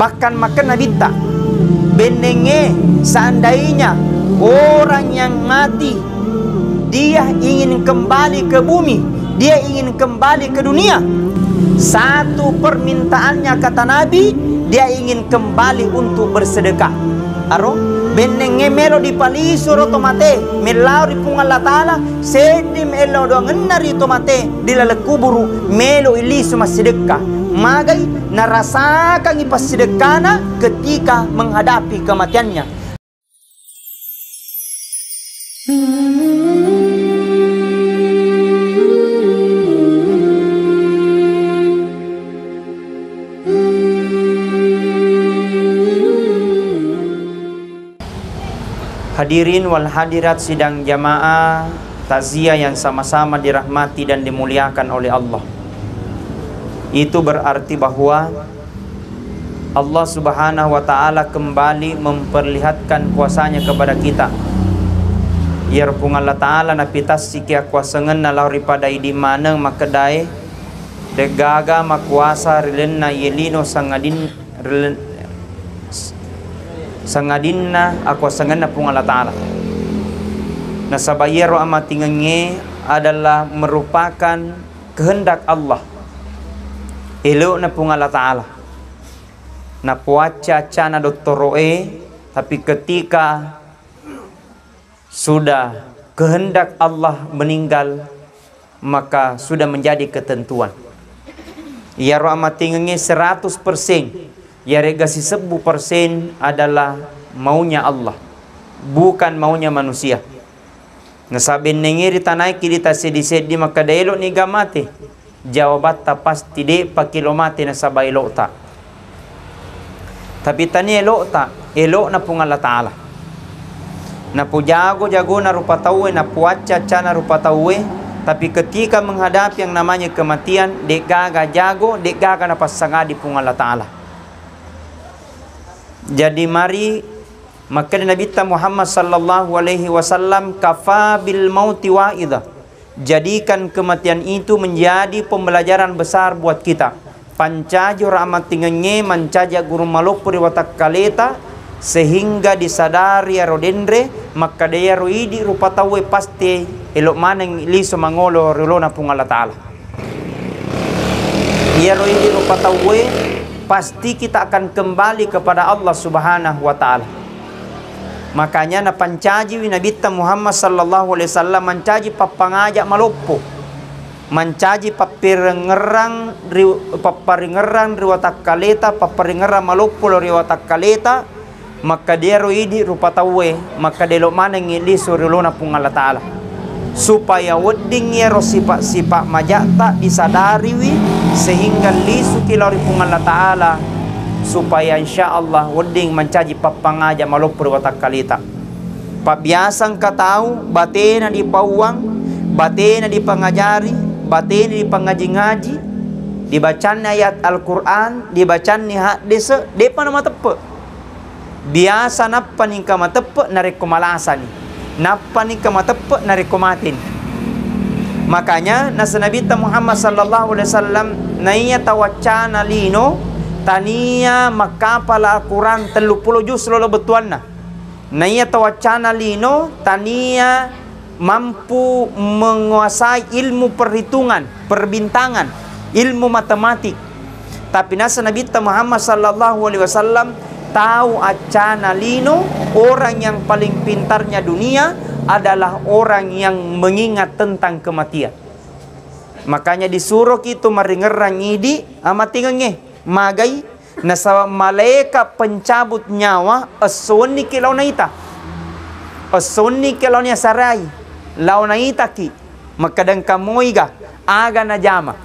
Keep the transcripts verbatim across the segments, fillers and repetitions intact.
Bahkan makkeda Nabitta, bennengnge, seandainya orang yang mati, dia ingin kembali ke bumi, dia ingin kembali ke dunia, satu permintaannya, kata Nabi, dia ingin kembali untuk bersedekah. Aro, bennengnge melo dipalisu ro to mate, mellao ri Puang Allah Ta'ala, seddi mello doangenna ri to mate di laleng kuburu, melo ilisu massidekka. Magai? Narasakangngi passidekkana ketika menghadapi kematiannya. Hadirin wal hadirat sidang jamaah takziah yang sama-sama dirahmati dan dimuliakan oleh Allah. Itu berarti bahwa Allah Subhanahu wa Ta'ala kembali memperlihatkan kuasanya kepada kita. Iyaro Puang Allah Ta'ala napitassiki akuasangenna lao ri pada idi maneng makkedae, de'gaga makuasa ri lalenna iye lino sangadin-, ri len-, sangadinna akuasangenna Puang Allah Ta'ala. Nasaba iyaro amatingengnge adalah merupakan kehendak Allah, elo'na Puang Allah Ta'ala. Napoacca-accana dottoro'e, tapi ketika sudah kehendak Allah meninggal, maka sudah menjadi ketentuan. Iyaro amatingengnge seratus persen, iyarega sisebbu persen adalah maunya Allah, bukan maunya manusia. Nasaba bennengnge ri tanae ki di tasseddi-seddi makkeda, "Elo'ni ga mate?" Jawabatta pasti de'paki lo mate nasaba elo'ta. Tapi tania elo'ta, elo'na Puang Allah Ta'ala. Napojago-jagona rupa tauwe, napoacca-accana rupa tauwe, tapi ketika menghadapi yang namanya kematian, de'gaga jago, de'gaga napassangadi Puang Allah Ta'ala. Jadi mari makkeda Nabitta Muhammad sallallahu alaihi wasallam, "Kafa bil mauti wa'idha." Jadikan kematian itu menjadi pembelajaran besar buat kita. Pancaji ro amatingengnge mancaji aggurung maloppo ri watakkaleta, sehingga disadari aro denre makkeda iyaro idi rupa tauwe pasti elo maneng lisu mangolo ri olona Puang Allah Ta'ala. Iyaro idi rupa tauwe, pasti kita akan kembali kepada Allah Subhanahu wa Ta'ala. Makanya napancajiwi Nabitta Muhammad sallallahu alaihi wasallam mancaji pappangaja maloppo, mancaji papparingerrang ri, papparingerrang ri watakkaleta, papparingerrang maloppo lao ri watakkaleta, makkeda iyaro idi rupa tauwe, makkeda elo manengngi lisu ri olona Puang Allah Ta'ala, supaya wedding iyaro sipa-sipa maja'ta disadariwi, sehingga lisuki lao ri Puang Allah Ta'ala, supaya insya Allah wedding mancaji pappangaja maloppo ri watakkaleta. Pabbiasa engka tau batena dipauang, batena dipangajari, batena dipangaji-ngaji, dibacanni ayat Al-Quran, dibacanni haddese, de'pa namateppe. Biasa nappani engka mateppe narekko malasani, nappani engka mateppe narekko mateni. Makanya nasa Nabitta Muhammad sallallahu alaihi wasallam, naiya tau accana lino tania makkapala Al-Quran telluppulo juz lolo bettuanna. Naiya tau accana lino tania mampu menguasai ilmu perhitungan, perbintangan, ilmu matematik. Tapi nasa Nabitta Muhammad sallallahu alaihi wasallam, tau accana lino, orang yang paling pintarnya dunia adalah orang yang mengingat tentang kematian. Makanya disuroki tu maringerrang idi amatingengnge. Magai? Nasaba malaikat pencabut nyawa esso wenniki lao naita. Esso wenniki lao niasarai, lao naitaki. Makkeda engka moi ga, aga najama.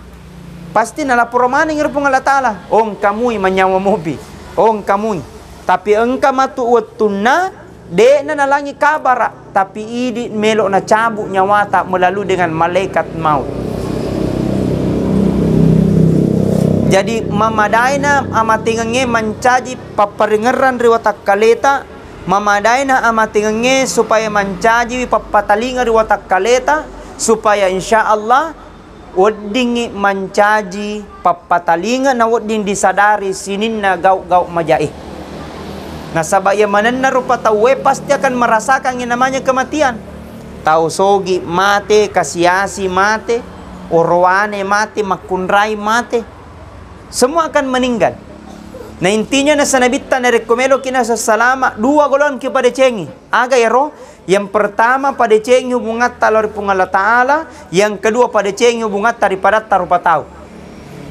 Pasti nalaporo maneng ri Puang Allah Ta'ala. Oh, engka moi manyawa mopi. Oh, engka moi. Tapi engka matu wettunna, de'na nalangi kabara, tapi idi melo nacabu nyawata melalui dengan malaikat maut. Jadi mamadaina amatingengnge mancaji papparingerrang ri watakkaleta, mamadaina amatingengnge supaya mancajiwi pappatalinga ri watakkaleta, supaya insya Allah Weddingngi mancaji pappatalinga na wedding disadari sininna gau-gau majae. Nasaba iya manenna rupa tauwe pasti akan merasakangngi namanya kematian. Tau sogi mate, kasiasi mate, orowane mate, makkunrai mate. Semua akan meninggal. Na intinya nasa Nabitta narekko meloki nasa salama, dua golongan ki padecengi. Aga ero? Yang pertama, padecengi hubungatta lao ri Puang Allah Ta'ala. Yang kedua, padecengi hubungatta ri padatta rupa tau.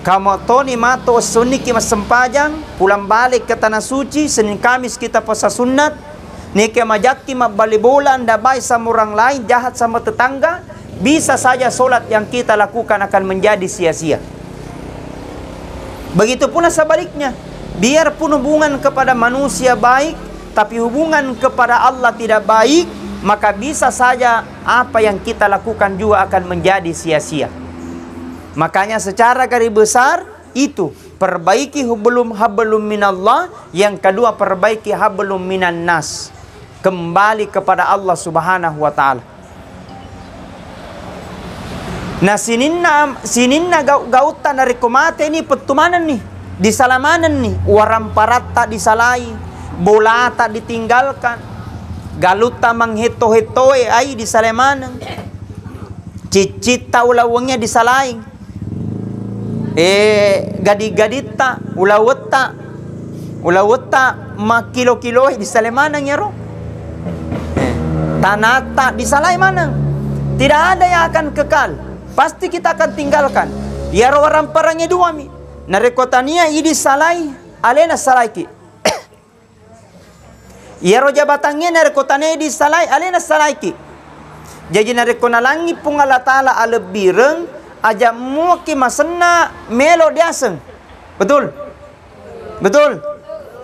Kamu toni mato essonniki massempajang, pulang balik ke tanah suci, Senin Kamis kita puasa sunnat, neke majakki mabbali bola, ndak baik sama orang lain, jahat sama tetangga, bisa saja sholat yang kita lakukan akan menjadi sia-sia. Begitu pula sebaliknya, biarpun hubungan kepada manusia baik, tapi hubungan kepada Allah tidak baik, maka bisa saja apa yang kita lakukan juga akan menjadi sia-sia. Makanya secara garis besar itu, perbaiki hubulum hablum minallah, yang kedua perbaiki hablum minan nas. Kembali kepada Allah Subhanahu wa Ta'ala. Na sininna, sininna gau-, gautta narekko mateni pettu manenni, disala manenni, waramparatta disalai, bolata ditinggalkan, galutta manghetto-hettoe ai disalai maneng, ciccitta ulawengnge disalaing, eh, gadi-gaditta, ulawetta, ulawetta makkilo-kiloi disale maneng iyaro. Eh, tanatta disalai maneng. Tidak ada yang akan kekal. Pasti kita akan tinggalkan. Iyaro waramparangnge duami. Narekko tania idi salai, alena salaiki. Iyaro jabatangnge narekko tania idi salai, alena salaiki. Jaji narekko nalangi Puang Allah Ta'ala alebbireng, aja muakki masenna melo diaseng. Betul? Betul?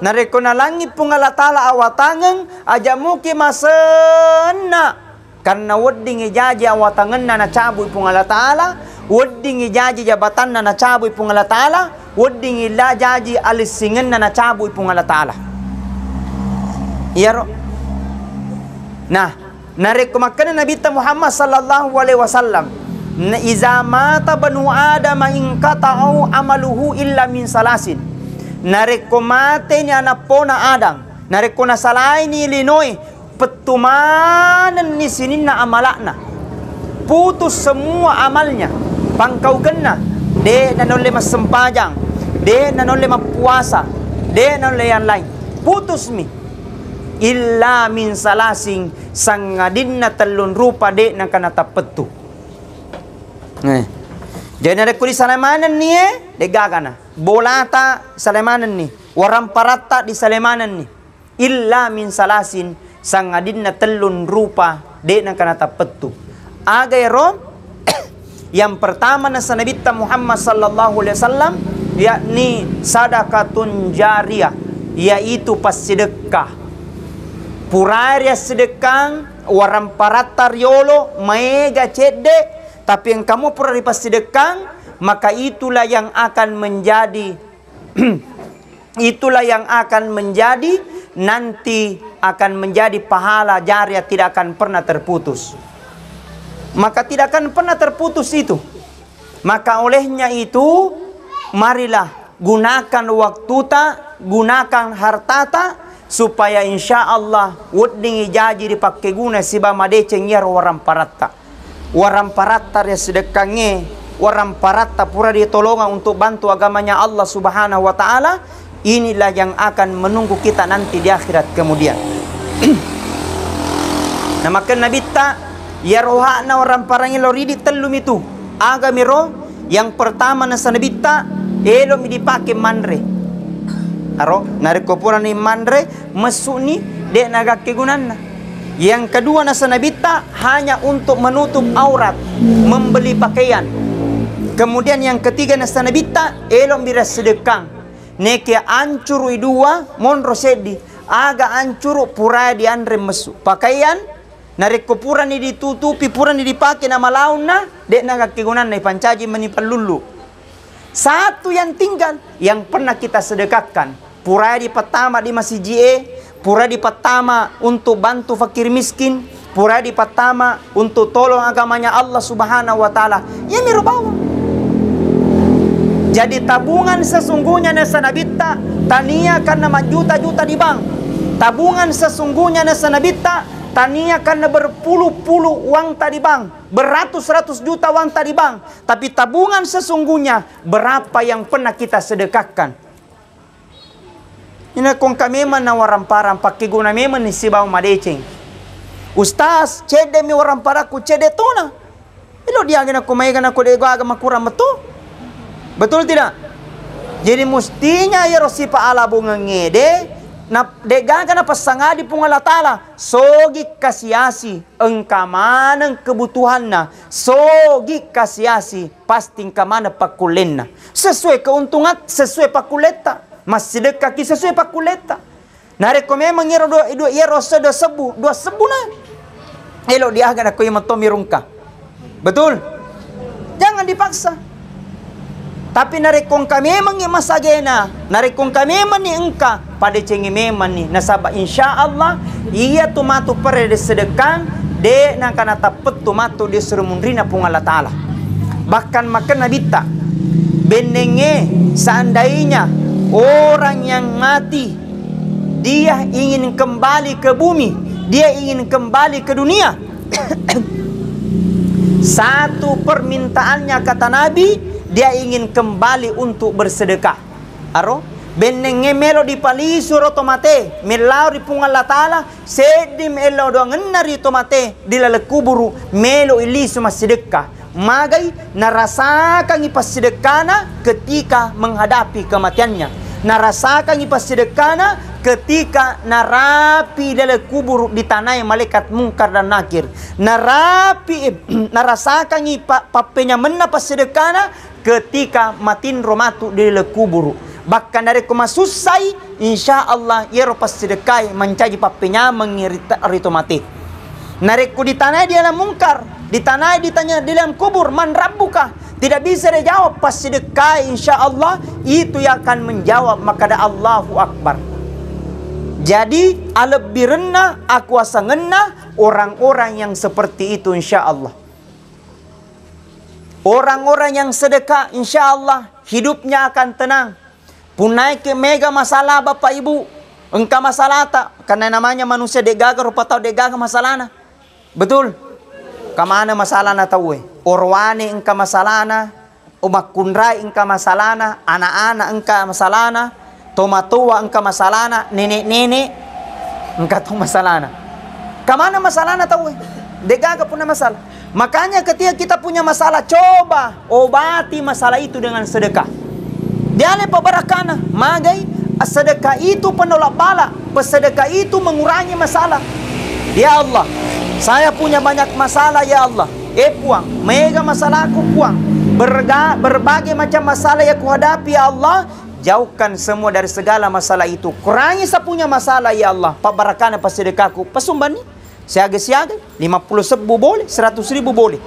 Narekko nalangi Puang Allah Ta'ala awatangeng, aja muki masenna. Karena weddingngi jaji awatangenna nacabui Puang Allah Ta'ala, weddingngi jaji jabatanna nacabui Puang Allah Ta'ala, weddingngi la jaji alissingenna nacabui Puang Allah Ta'ala. Iyaro. Nah, narekko makkeda Nabitta Muhammad sallallahu alaihi wasallam, na iza mata banu adama inqata'u amaluhu illa min salasin. Narekko mateni anappona Adam, narekko nasalaini linoe, pettu manenni sininna amala'na. Putus semua amalnya, pangkaukenna, de' nanolle massempajang, de' nanolle mappuasa, de' nanolle yang lain. Putusmi. Illa min salasin, sangadinna tellung rupa de' naka natappettu. Eh. Jadi narekko disalai manenni, eh, de' gagana. Bolata salai manenni, waramparatta disalai manenni. Illa min salasin, sangadinna tellung rupa de' naka natappettu. Aga ero? Yang pertama nasa Nabitta Muhammad sallallahu alaihi wasallam, yakni sadaqatun jariyah, yaitu passidekka. Purai riassidekang, waramparatta riolo, maega cedde, tapi engkamu pura ripassidekang, maka itulah yang akan menjadi itulah yang akan menjadi, nanti akan menjadi pahala jariah, tidak akan pernah terputus. Maka tidak akan pernah terputus itu. Maka olehnya itu, marilah gunakan waktuta, gunakan hartata, supaya insya Allah weddingngi jaji ripakkeguna sibawa madeceng iyaro waramparatta. Waramparatta riassidekkangnge, waramparatta pura ditolongang untuk bantu agamanya Allah Subhanahu wa Ta'ala, inilah yang akan menunggu kita nanti di akhirat kemudian. Namakkeda Nabitta, iyaro hakna waramparangnge lao ridi tellumi tu. Agamiro? Yang pertama nasa Nabitta, elomi dipake manre. Aro, narekko purani manre, messu'ni, de' nagakke gunanna. Yang kedua nasa Nabitta hanya untuk menutup aurat, membeli pakaian. Kemudian yang ketiga nasa Nabitta, elomi riassidekang. Neke ancurui dua, monro seddi. Aga ancuru, purai dianre messu. Pakaian, narekko purani ditutupi, purani dipake namalaunna, de' nagakke gunanna, ipancaji mani pallullu. Satu yang tinggal, yang pernah kita sedekahkan. Purai dipattama di masiji e, purai dipattama untuk bantu fakir miskin, purai dipattama untuk tolong agamanya Allah Subhanahu wa Ta'ala. Iyamiro bawang. Jadi, tabungan sesungguhnya nasa Nabitta tania karena majjuta-juta di bank. Tabungan sesungguhnya nasa Nabitta tania karena berpuluh-puluh uangta di bank, beratus-ratus juta uangta di bank. Tapi tabungan sesungguhnya berapa yang pernah kita sedekahkan? Ina ko engka memang na waramparang, pakkeguna memang ni sibawa madeceng. Ustaz, cedde mi waramparakku, cedde tona. Elo diaga nako maega nako de gaga makurang betul. Betul tidak? Jadi, mustinya iyaro sipa alabungengngede na de gaga napasangadi Puang Allah Taala, sogi kasi-asi, engka maneng kebutuhanna, sogi kasi-asi, pasti engka maneng pakkullenna. Sesuai keuntungan, sesuai pakkulletta. Massidekkaki sesuai pakkulletta. Narekko memang iyaro dua, dua, iyaro se-, dua sebbu, dua sebbu na. Elo diaga nako iya metto mirungka. Betul? Jangan dipaksa. Tapi narekko engka memang i masagena, narekko engka memang ni engka, padecengi memang ni. Nasaba insya Allah, iya tu matu pere sedekang, de nangka natappettu matu di suru munrina Puang Allah Taala. Bahkan makkeda Nabitta, bennengnge, seandainya orang yang mati, dia ingin kembali ke bumi, dia ingin kembali ke dunia. Satu permintaannya, kata Nabi, dia ingin kembali untuk bersedekah. Aro, bennengnge melo dipalisu ro to mate, mellao ri Puang Allah Taala, seddi melo doangenna ri to mate di laleng kuburu, melo ilisu massidekka. Magai narasakangi passidekkana ketika menghadapi kematiannya. Narasakangi passidekkana ketika narapi laleng kuburu ditanai malaikat Mungkar dan Nakir. Narapi, narasakangi pa-, pappenyamenna passidekkana ketika matinro matu di laleng kuburu. Bahkan narekko masussai, insya Allah iyaro passidekkai mancaji pappenyamengngi ri ta-, ri to mate. Narekko ditanai di alam mungkar, ditanai ditanya di alam kubur, "Man rabbuka?" Tidak bisa dia jawab, passidekkai, insya Allah itu yang akan menjawab, makkeda, "Allahu Akbar." Jadi, alebbirenna, akuasangenna orang-orang yang seperti itu, insya Allah. Orang-orang yang sedekah, insya Allah hidupnya akan tenang. Punnaiki mega masalah, Bapak Ibu, engka masalata, karena namanya manusia de'gaga rupa tau de'gaga masalana. Betul? Kamana masalana tauwe? Orowane engka masalana, umakkunrai engka masalana, anak-anak engka masalana, tomatoa engka masalana, nenek-nenek engka to masalana. Kamana masalana tauwe? De'gaga punna masalah. Makanya ketika kita punya masalah, coba obati masalah itu dengan sedekah. Diale pabbarakana, magai sedekah itu penolak bala, sedekah itu mengurangi masalah. Ya Allah, saya punya banyak masalah ya Allah. Eh Puang, mega masalahku Puang. Berga-, berbagai macam masalah yang kuhadapi ya Allah. Jauhkan semua dari segala masalah itu. Kurangi sapunya masalah ya Allah. Pabbarakana passedekahku. Pasumbanni. Siaga-siaga, lima puluh sebbu boleh, seratus ribu boleh.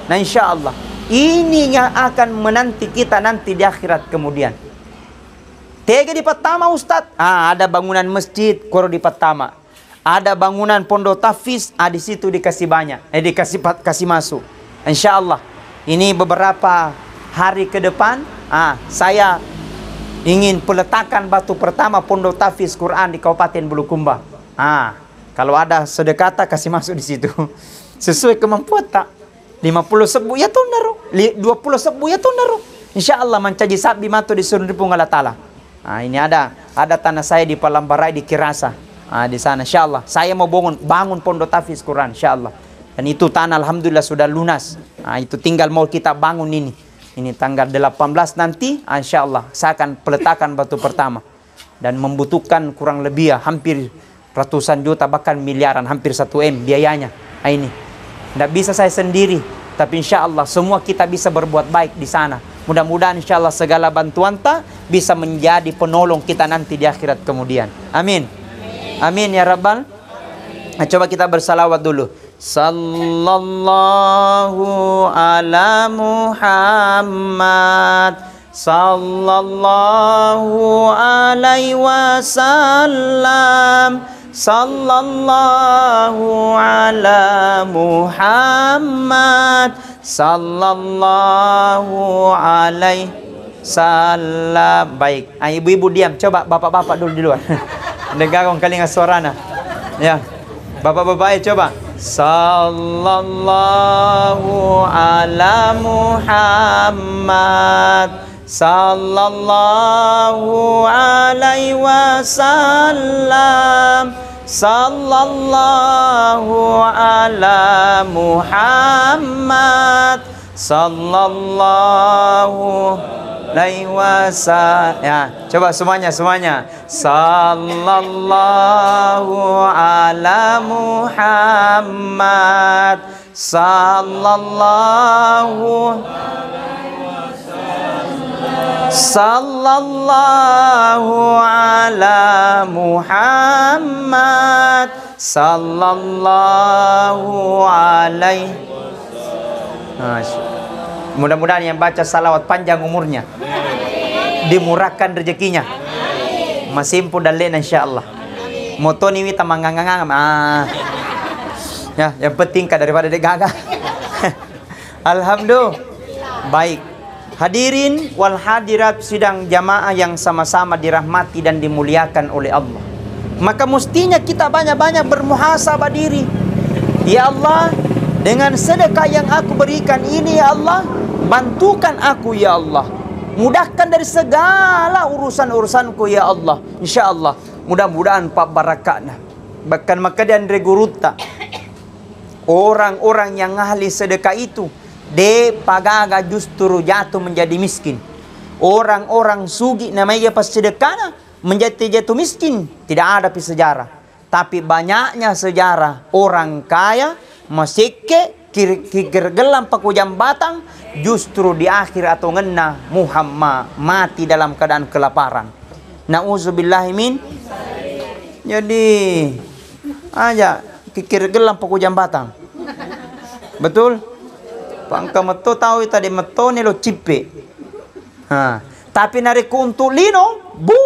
Nah, insya Allah, ini yang akan menanti kita nanti di akhirat kemudian. Tega di pertama, Ustadz? Ah, ada bangunan masjid, koro di pertama. Ada bangunan pondok tahfiz, ah, di situ dikasih banyak, eh, dikasih pa-, kasih masuk. Insya Allah, ini beberapa hari ke depan, ah, saya ingin peletakan batu pertama pondok tahfiz Quran di Kabupaten Bulukumba. Ah, kalau ada sedekata, kasih masuk di situ. Sesuai kemampuan tak? Lima puluh sebbu ya tonnaro, li-, dua puluh sebbu ya tonnaro. Insya Allah mancaji sabbi matu di surung ri Puang Allah Ta'ala. Ah, ini ada, ada tanah saya di Palambarai di Kirasa. Ah, di sana, insya Allah. Saya mau bangun, bangun pondok tahfiz Quran, insya Allah. Dan itu tanah alhamdulillah sudah lunas. Ah, itu tinggal mau kita bangun ini. Ini tanggal delapan belas nanti, ah, insya Allah saya akan peletakan batu pertama. Dan membutuhkan kurang lebih ya hampir ratusan juta, bahkan miliaran, hampir satu M biayanya. Ah, ini. Nggak bisa saya sendiri, tapi insya Allah semua kita bisa berbuat baik di sana. Mudah-mudahan insya Allah segala bantuan ta bisa menjadi penolong kita nanti di akhirat kemudian. Amin. Amin ya Rabbal. Nah, coba kita bersalawat dulu. Sallallahu ala Muhammad. Sallallahu alaihi wasallam. Sallallahu ala Muhammad. Sallallahu alaihi Salam. Baik. Ah, ibu-ibu diam. Coba bapak-bapak dulu di luar. Dengar kong kalinga suarana. Ya. Bapak-bapak, eh, coba. Sallallahu ala Muhammad. Sallallahu alaihi wasallam. Sallallahu ala Muhammad. Sallallahu alaihi wasallam. Ya, coba semuanya, semuanya. Sallallahu ala Muhammad. Sallallahu, sallallahu ala Muhammad. Sallallahu alaihi. Masya. Mudah-mudahan yang baca salawat panjang umurnya, dimurahkan rezekinya, masimpu dallena, insyaallah. Motoni wita mangangang-angang. Ah. Ya, yang penting ka daripada de gaga. Alhamdulillah. Baik. Hadirin wal hadirat sidang jamaah yang sama-sama dirahmati dan dimuliakan oleh Allah. Maka mestinya kita banyak-banyak bermuhasabah diri. Ya Allah, dengan sedekah yang aku berikan ini, ya Allah, bantukan aku, ya Allah. Mudahkan dari segala urusan-urusanku, ya Allah. Insya Allah, mudah-mudahan pabbarakatna. Bahkan maka dianre gurutta. Orang-orang yang ahli sedekah itu, de pagaga justru jatuh menjadi miskin. Orang-orang sugi namanya pas sedekahna menjadi jatuh miskin, tidak ada pi sejarah. Tapi banyaknya sejarah orang kaya, masekke, kir-, kikir gelang paku jambatang, justru di akhir atongenna Muhammad mati dalam keadaan kelaparan. Nauzubillahi min. Jadi, aja kikir gelang paku jambatang. Betul? Pangka metto tau tadi metto ni lo cippe. Ha. Tapi narekko untuk lino, bu.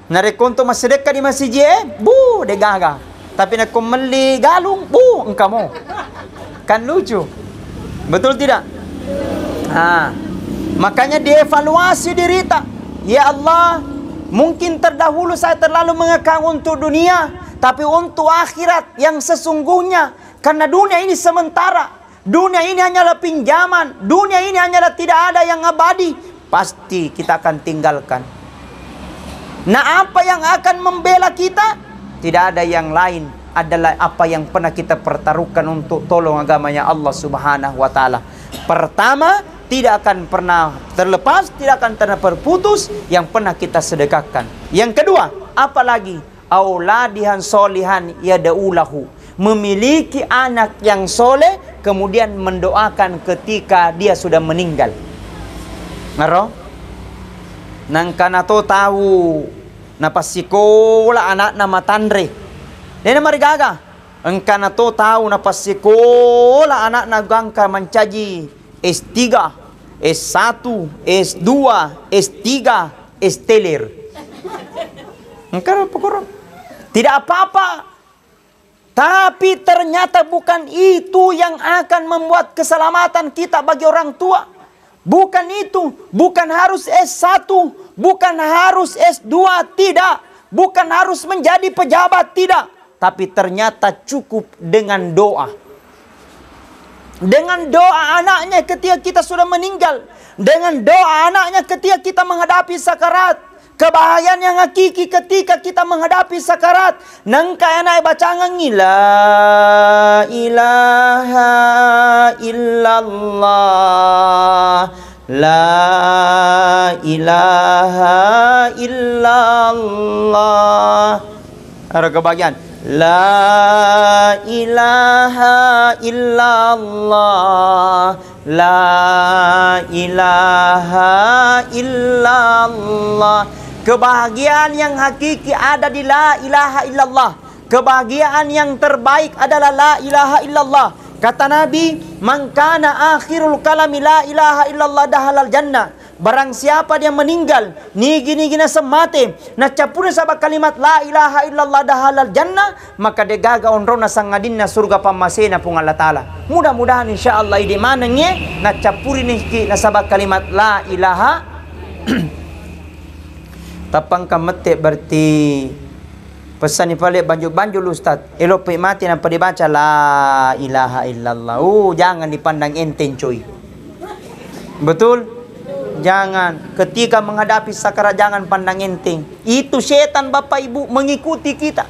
Narekko untuk massedekka di masiji e, bu, de gaga. Tapi narekko melli galung, bu, engka mo. Kan lucu. Betul tidak? Ha. Makanya dievaluasi dirita. Ya Allah, mungkin terdahulu saya terlalu mengekang untuk dunia, tapi untuk akhirat yang sesungguhnya, karena dunia ini sementara, dunia ini hanyalah pinjaman, dunia ini hanyalah tidak ada yang abadi, pasti kita akan tinggalkan. Nah, apa yang akan membela kita? Tidak ada yang lain, adalah apa yang pernah kita pertaruhkan untuk tolong agamanya Allah Subhanahu wa Ta'ala. Pertama, tidak akan pernah terlepas, tidak akan pernah terputus yang pernah kita sedekahkan. Yang kedua, apalagi auladihan solihan yad'ulahu, memiliki anak yang soleh, kemudian mendoakan ketika dia sudah meninggal. Ngaro? Nangkana to tau napassikola anakna matanre. Dena marigaga. Engkana to tau napassikola anakna gangka mancaji S tiga, S satu, S dua, S tiga, S teler. Engkana pokoro. Tidak apa-apa. Tapi ternyata bukan itu yang akan membuat keselamatan kita bagi orang tua. Bukan itu, bukan harus S satu, bukan harus S dua, tidak. Bukan harus menjadi pejabat, tidak. Tapi ternyata cukup dengan doa. Dengan doa anaknya ketika kita sudah meninggal, dengan doa anaknya ketika kita menghadapi sakarat, kebahagiaan yang hakiki ketika kita menghadapi sakarat, nengka anae bacangengngi, "La ilaha illallah, la ilaha illallah." Aro kebahagiaan. La ilaha illallah, la ilaha illallah. Kebahagiaan yang hakiki ada di la ilaha illallah. Kebahagiaan yang terbaik adalah la ilaha illallah. Kata Nabi, "Man kana akhirul kalami la ilaha illallah dahalal jannah." Barang siapa dia meninggal, nigi-nigi naseng mate, naccappuri sabak kalimat la ilaha illallah dakhalal jannah, maka degaga onronna sangadinna surga pammasena Puang Allah Ta'ala. Mudah-mudahan, insya Allah, idi manengnge naccappuri niki nasabak kalimat la ilaha. Tappangka mette berarti pessani pale banju-banju lu, Ustaz. Eloppi mati nampa dibaca la ilaha illallah. Uh, jangan dipandang enteng, coy. Betul? Jangan. Ketika menghadapi sakarat, jangan pandang enteng. Itu setan, Bapak Ibu, mengikuti kita.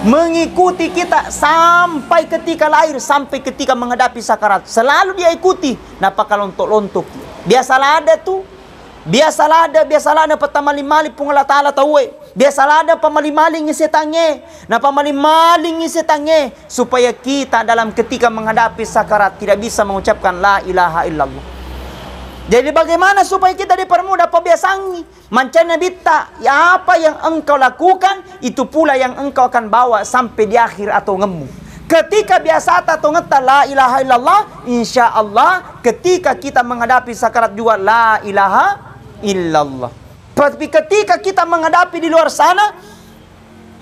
Mengikuti kita sampai ketika lahir, sampai ketika menghadapi sakarat. Selalu dia ikuti, napakalontok-lontok. Biasa lada tu. Biasa lada, biasa lada pamaling-maling Puang Allah Ta'ala tauwe. Biasa lada pamaling-malingi setangnge. Napamaling-malingi setangnge. Supaya kita dalam ketika menghadapi sakarat tidak bisa mengucapkan la ilaha illallah. Jadi bagaimana supaya kita dipermudah? Pabiasangi. Mancai Nabitta, ya, apa yang engkau lakukan, itu pula yang engkau akan bawa sampai di akhir atongemmu. Ketika biasa atongetta la ilaha illallah, insya Allah ketika kita menghadapi sakarat juga la ilaha illallah. Tapi ketika kita menghadapi di luar sana,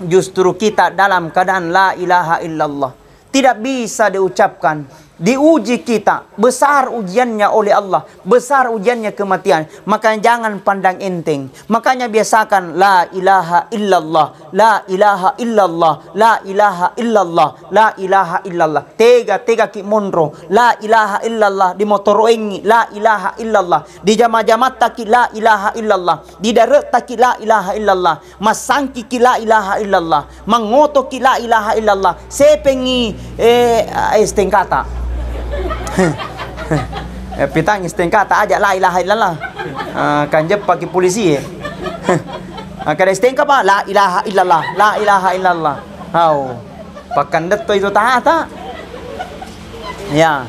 justru kita dalam keadaan la ilaha illallah. Tidak bisa diucapkan. Diuji kita. Besar ujiannya oleh Allah. Besar ujiannya kematian. Makanya jangan pandang enteng. Makanya biasakan la ilaha illallah, la ilaha illallah, la ilaha illallah, la ilaha illallah. Tega-tega ki monro, la ilaha illallah, dimotoroengi, la ilaha illallah, dijama-jamattaki, la ilaha illallah, didarettaki, la ilaha illallah, massangkiki, la ilaha illallah, mangotoki, la ilaha illallah, sepengi, eh, S T N K ta. Eh, pitang S T N K ta aja la ilaha illallah. Ah, kan jeppaki polisi, eh. Maka S T N K pa, la ilaha illallah, la ilaha illallah. Hau. Pakkandetto itu tahata. Ya.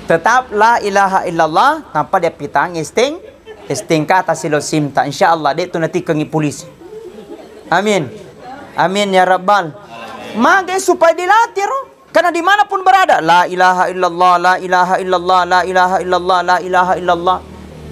Tetap la ilaha illallah, tanpa dia pitang S T N K, S T N K ta silo simta. Insya Allah, de tu natikkengi polisi. Amin. Amin ya rabbal. Mage supaya dilatih ro. Karena dimanapun berada, la ilaha illallah, la ilaha illallah, la ilaha illallah, la ilaha illallah.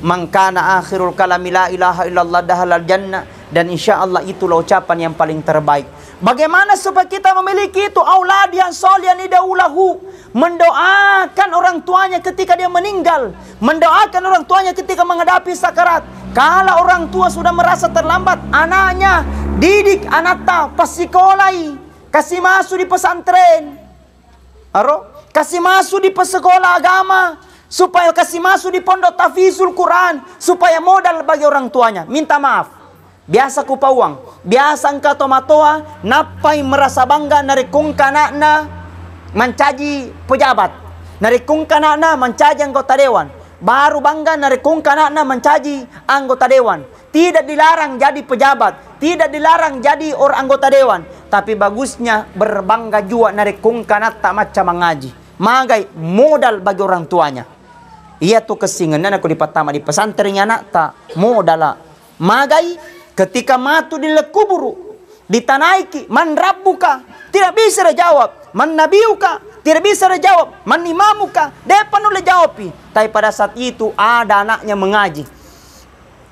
Man kana akhirul kalami la ilaha illallah dakhalal jannah. Dan insya Allah itulah ucapan yang paling terbaik. Bagaimana supaya kita memiliki itu aulad yang soleh yang idaulahu, mendoakan orang tuanya ketika dia meninggal, mendoakan orang tuanya ketika menghadapi sakarat. Kalau orang tua sudah merasa terlambat, anaknya didik anakta, passikolai, kasih masuk di pesantren. Aro, kasih masuk di pesekolah agama, supaya kasih masuk di pondok tahfizul Quran, supaya modal bagi orang tuanya. Minta maaf. Biasa kupauang, biasa engka tomatoa nappai merasa bangga narekko engka anakna mancaji pejabat, narekko engka anakna mancaji anggota dewan, baru bangga narekko engka anakna mancaji anggota dewan. Tidak dilarang jadi pejabat, tidak dilarang jadi or-, anggota dewan, tapi bagusnya berbangga jua narekko engka anatta macca mangaji. Magai modal bagi orang tuanya. Iya tu kessingenna nako dipattama di pesantren anatta, modala. Magai ketika matu di lekuburu, ditanaiki, "Man rabbuka?" Tidak bisa dijawab. "Man nabiyuka?" Tidak bisa dijawab. "Man imamuka?" Depa nulle jawabpi. Tapi pada saat itu ada anaknya mengaji.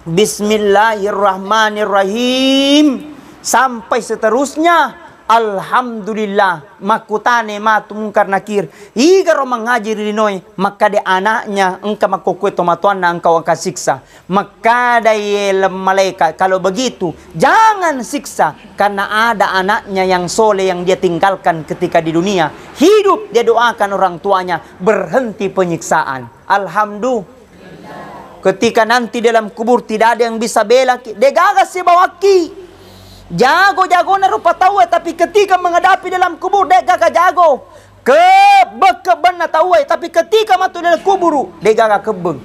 Bismillahirrahmanirrahim. Sampai seterusnya, alhamdulillah. Makkutane matu Mungkar Nakir, "Igaro mangaji ri linoe?" Makkade anaknya, "Engka makkokkue tomatoanna engka wakasiksa." Makkada ye lem malaikat, "Kalau begitu, jangan siksa, karena ada anaknya yang soleh yang dia tinggalkan ketika di dunia. Hidup dia doakan orang tuanya, berhenti penyiksaan." Alhamdulillah. Ketika nanti dalam kubur tidak ada yang bisa bela ki, degaga sibawakki. Jago-jagona rupa tauwe, tapi ketika menghadapi dalam kubur, degaga jago. Kebbeng-kebbenna tauwe, tapi ketika matu dalam kuburu, degaga kebbeng.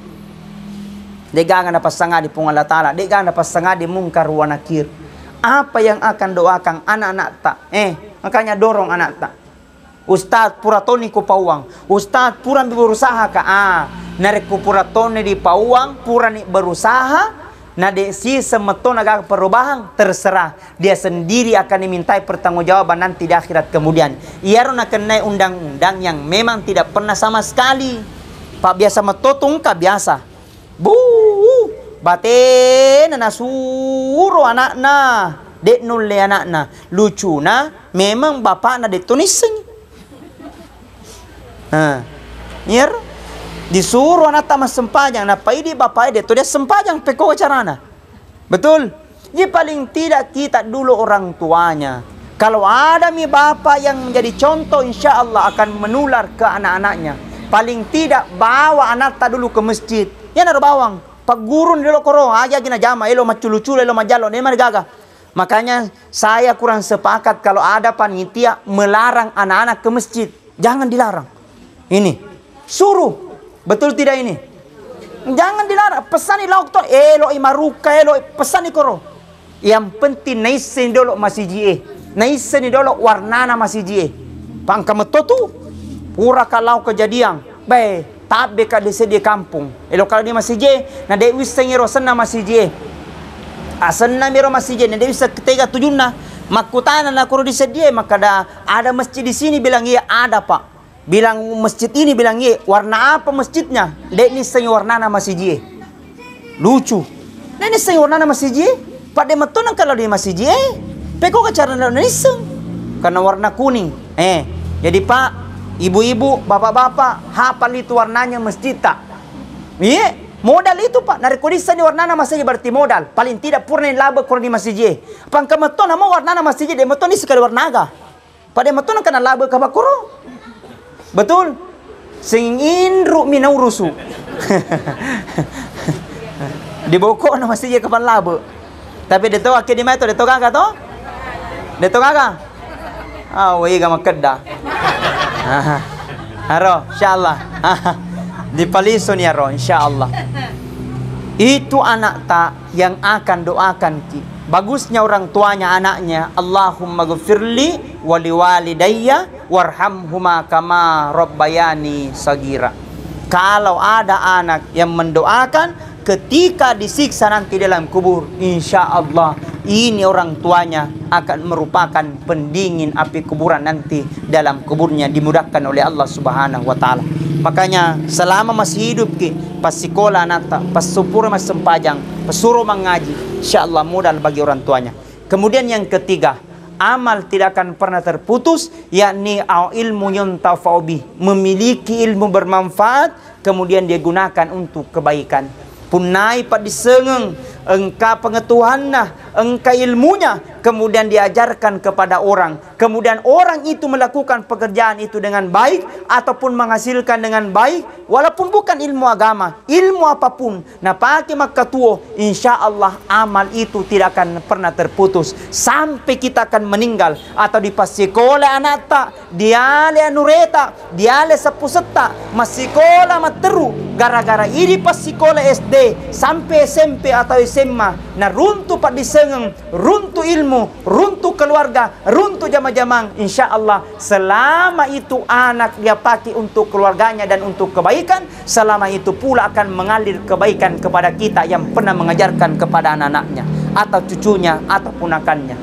Degaga napassangadi Puang Allah Ta'ala, degaga napassangadi Mungkar wa Nakir. Apa yang akan doakan anak-anakta? Eh, makanya dorong anakta. "Ustaz, pura toni kupauang. Ustaz, purami berusaha ka." Ah, narekko pura toni dipauang, purani berusaha, na de siseng metto na gaga perubahan, terserah. Dia sendiri akan dimintai pertanggungjawaban nanti di akhirat kemudian. Iyaro nakennai undang-undang yang memang tidak pernah sama sekali. Pak biasa metto tungka biasa. Bu, Batena nasuro anakna, de' nulle anakna. Lucuna, memang bapakna de' to nissengi. Ha. Iyaro. Disuro anatta massempajang, nappa idi bapaknya de' to dia sempajang, pekko carana. Betul? Jadi paling tidak kita dulu orang tuanya. Kalau ada mi bapak yang menjadi contoh, insya Allah akan menular ke anak-anaknya. Paling tidak bawa anatta dulu ke masjid. Iyanaro bawang. Pagguruni dolo koro, aja gina jama, elo macculu-culu, elo majallo, nema gaga. Makanya saya kurang sepakat kalau ada panitia melarang anak-anak ke masjid. Jangan dilarang. Ini suruh. Betul tidak ini? Jangan dilarang. Pesani lauk to, elo i maruka, elo i, pesani koro. Yang penting naisseng dolo masiji e. Naisseng dolo warnana masiji e. Pangka metto tu. Pura kalau kejadian. Bae, tabbe ka di seddie kampung. Elo kalau di masiji e, na de wisseng ero senna masiji e. Asenna miro masiji e, na de wisseng tega tujunna. Makkutana na koro di seddie e, makkada ada masjid di sini, bilang iya ada, Pak. Bilang masjid ini, bilang iya, warna apa masjidnya? De nisseng warnana masiji e. Lucu. De nisseng warnana masiji e. Padde metto nengka lao di masiji e. Pekko cara lao nisseng. Karena warna kuning. Eh, jadi Pak, ibu-ibu, bapak-bapak, hafal itu warnanya masjid tak? Iya, modal itu Pak. Narekko disseng warnana masiji berarti modal. Paling tidak purna labe koro di masiji e. Pangka metto namo warnana masiji e, de metto nisseng kali warnaga. Pada metto nengka nalabe ka bakkoro. Betul? Sing inru mi naurusu. Di bokona masiji e kapang labe. Tapi de to akke di mai to, de to gaga to? De to gaga? Ah, wega makkedda. Aha. Aro, insyaallah. Aha. Dipalisoni aro, insyaallah. Itu anak ta yang akan doakan ki. Bagusnya orang tuanya anaknya, "Allahumma gfirli wali walidayya warhamhuma kama rabbayani sagira." Kalau ada anak yang mendoakan ketika disiksa nanti dalam kubur, insya Allah ini orang tuanya akan merupakan pendingin api kuburan nanti dalam kuburnya, dimudahkan oleh Allah Subhanahu wa Ta'ala. Makanya, selama masih hidup ki, passikola anatta, passupura massempajang, passuro mangaji, insya Allah modal bagi orang tuanya. Kemudian yang ketiga, amal tidak akan pernah terputus, yakni au ilmu yuntafa'u bih, memiliki ilmu bermanfaat, kemudian dia gunakan untuk kebaikan. Punnai paddissengeng, engka pengetahuanna, engka ilmunya, kemudian diajarkan kepada orang. Kemudian orang itu melakukan pekerjaan itu dengan baik ataupun menghasilkan dengan baik, walaupun bukan ilmu agama, ilmu apapun, napake makkatuo, insya Allah amal itu tidak akan pernah terputus sampai kita akan meninggal atau dipassikola anatta, diale anureta, diale seppusetta, massikola matteru, gara-gara idi passikola S D sampai S M P atau S M A, naruntu paddisengeng, runtu ilmu, runtu keluarga, runtu jama-jamang, insya Allah selama itu anak dia pakai untuk keluarganya dan untuk kebaikan, selama itu pula akan mengalir kebaikan kepada kita yang pernah mengajarkan kepada anak-anaknya atau cucunya atau punakannya.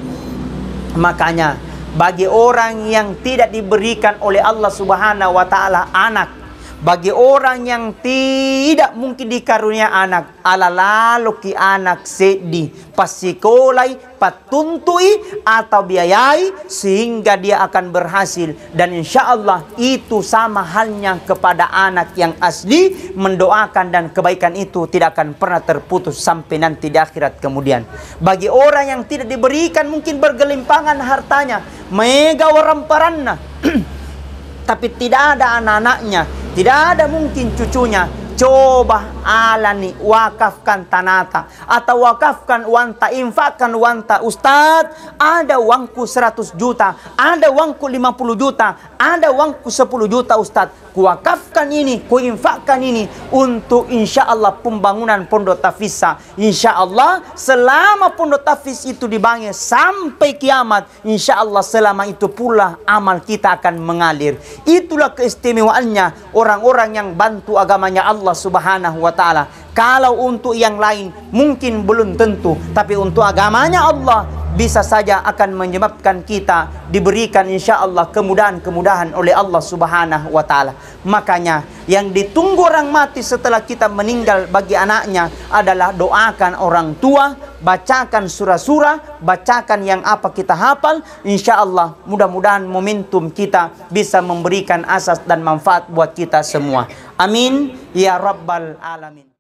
Makanya, bagi orang yang tidak diberikan oleh Allah Subhanahu wa Ta'ala anak, bagi orang yang tidak mungkin dikarunia anak, ala laloki anak seddi, passikolai, pattuntui, atau biayai, sehingga dia akan berhasil. Dan insya Allah itu sama halnya kepada anak yang asli mendoakan, dan kebaikan itu tidak akan pernah terputus sampai nanti di akhirat kemudian. Bagi orang yang tidak diberikan, mungkin bergelimpangan hartanya, mega waramparanna, tapi tidak ada anak-anaknya, tidak ada mungkin cucunya, coba alani, wakafkan tanata, atau wakafkan uangta, infakkan uangta, "Ustadz, ada uangku seratus juta, ada uangku lima puluh juta, ada uangku sepuluh juta, Ustadz. Kuwakafkan ini, kuinfakkan ini untuk, insya Allah, pembangunan pondok tahfiz. Insya Allah, selama pondok tahfiz itu dibangun sampai kiamat, insya Allah, selama itu pula amal kita akan mengalir." Itulah keistimewaannya orang-orang yang bantu agamanya Allah Subhanahu wa Ta'ala. Kalau untuk yang lain, mungkin belum tentu, tapi untuk agamanya Allah, bisa saja akan menyebabkan kita diberikan, insya Allah, kemudahan-kemudahan oleh Allah Subhanahu wa Ta'ala. Makanya, yang ditunggu orang mati setelah kita meninggal bagi anaknya adalah doakan orang tua, bacakan surah-surah, bacakan yang apa kita hafal. Insya Allah, mudah-mudahan momentum kita bisa memberikan asas dan manfaat buat kita semua. Amin ya rabbal alamin.